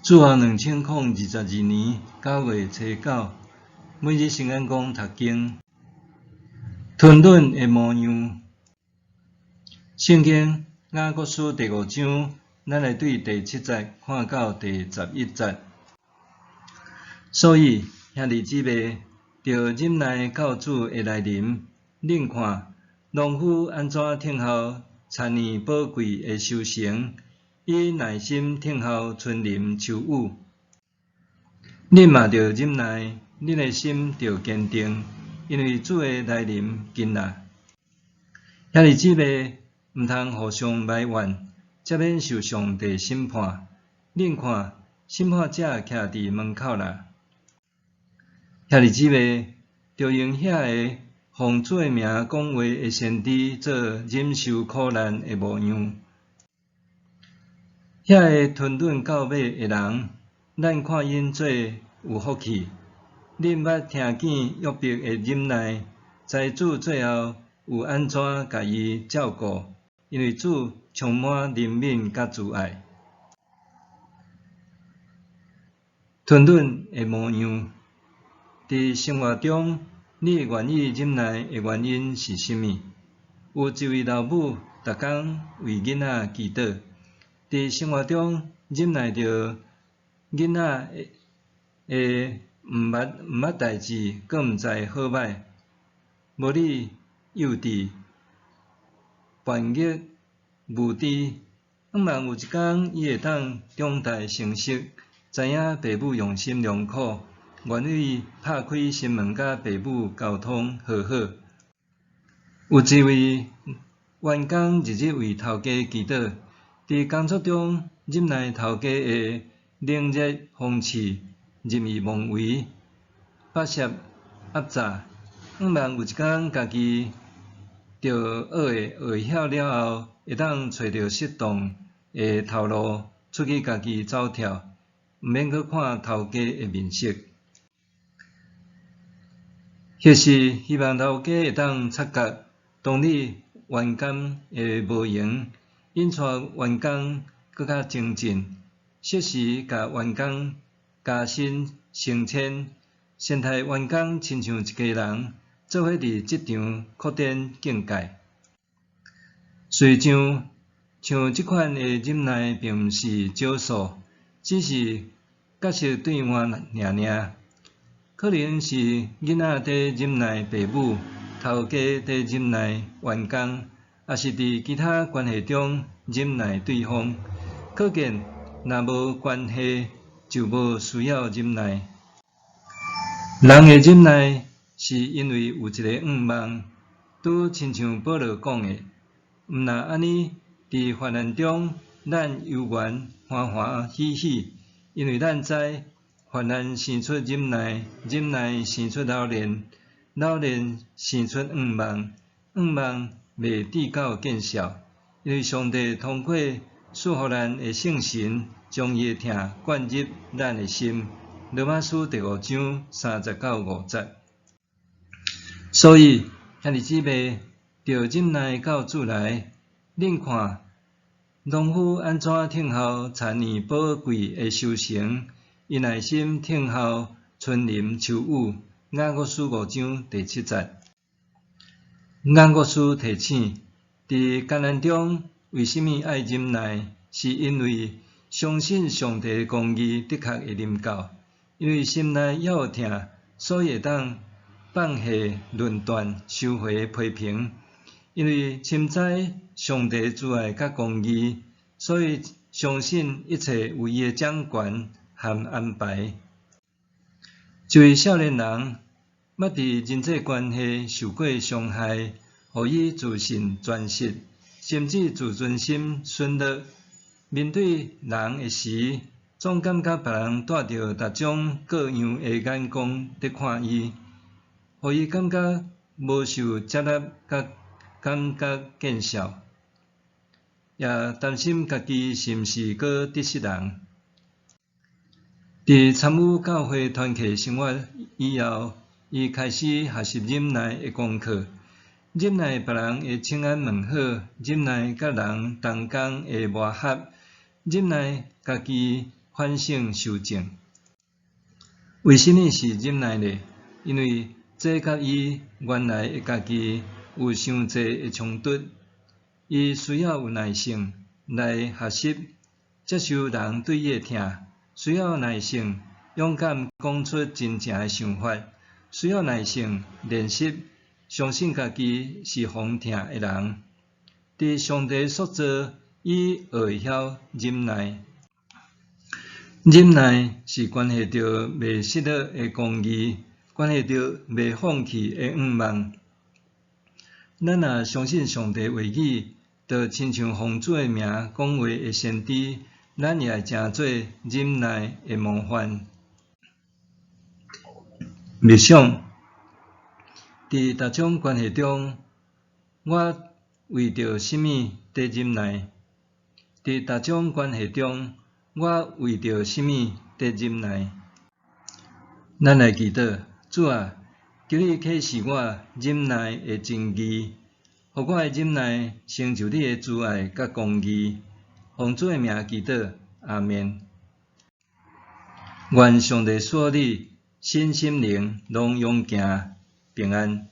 主後2022年9月初9，每日聖眼光讀經，吞忍的模樣。聖經雅各書第五章，咱來對第七節看到第11節。所以兄弟姊妹，著忍耐到主的來臨。恁看，農夫按怎等候田園寶貴的收成，以耐心等候春霖秋雨。恁嘛著忍耐，恁的心著堅定，因為主的來臨近啦。兄弟姊妹，毋通互相埋怨，才免受上帝審判。恁看，審判者徛佇門口啦。兄弟姊妹，著用遐个奉主的名講話的先知做忍受苦難的模樣。遐个吞忍到尾的人，咱看𪜶做有福氣。恁捌聽見約伯的忍耐，知主最後有按怎共伊照顧，因為主充滿憐憫佮慈愛。吞忍的模樣，佇生活中，你願意忍耐的原因是啥物？有一位老母，逐工為囡仔祈禱。佇生活中忍耐著囡仔的毋捌代誌，閣毋知好歹，無理幼稚、叛逆、無知。向望有一工伊會當長大成熟，知影爸母用心良苦，願意拍開心門佮爸母溝通和好。有一位員工日日為頭家祈禱，佇工作中忍耐頭家的冷熱諷刺、任意妄為、剝削壓榨，向望有一工家己著學會學曉了後，會當揣著適當的頭路出去家己走跳，毋免閣看頭家的面色。或是希望頭家會當察覺，當你員工的無閒，引帶員工閣較精進，適時共員工加薪升遷，善待員工親像一家人，做伙佇職場擴展境界。隨像像這款的忍耐，並毋是少數，只是角色對換爾爾。可能是囡仔佇忍耐爸母，頭家佇忍耐員工，抑是佇其他關係中忍耐對方。可見，若無關係，就無需要忍耐。人會忍耐，是因為有一个願望，拄親像保羅講的，毋若按呢，佇患難中，咱猶原歡歡喜喜，因為咱知患難生出忍耐，忍耐生出老練，老練生出盼望，盼望袂至到見笑，因為上帝通過賜予咱的聖神，將伊的疼灌入咱的心。羅馬書第五章三節到五節。所以，兄弟姊妹，著忍耐到主來。恁看，農夫按怎等候田園寶貴的收成，以耐心等候春霖秋雨。雅各書五章第七節。雅各書提醒，佇艱難中，為啥物愛忍耐？是因為相信上帝的公義的確會臨到，因為心內猶有疼，所以會當放下論斷，收回批評。因為深知上帝慈愛佮公義，所以相信一切有伊的掌權和安排。一位少年人捌佇人際關係受過傷害，予伊自信全失，甚至自尊心損落。面對人的時，總感覺別人帶著逐種各樣的眼光佇看伊，予伊感覺無受接納，佮感覺見笑，也擔心家己是毋是閣得失人。佇參與教會團契生活以後，伊開始學習忍耐的功課，忍耐別人的請安問好，忍耐佮人同工的磨合，忍耐家己予反省修正。為啥物是忍耐呢？因為這佮伊原來的家己有傷濟的衝突，伊需要有耐性來學習接受人對伊的疼，需要耐性勇敢講出真正的想法，需要耐性練習相信家己是予疼的人。佇上帝塑造，伊學會曉忍耐。忍耐是關係著袂失落的公義，關係著袂放棄的願望。咱若相信上帝話語，就親像奉主的名講話的先知，咱也會成做忍耐的模範。默想，佇逐種關係中，我為著啥物佇忍耐？佇逐種關係中，我為著啥物佇忍耐？咱來祈禱，主啊，求你啟示我忍耐的真義，予我的忍耐成就你的慈愛佮公義。奉主的名祈禱，阿們。願上帝賜予你身心靈攏勇健平安。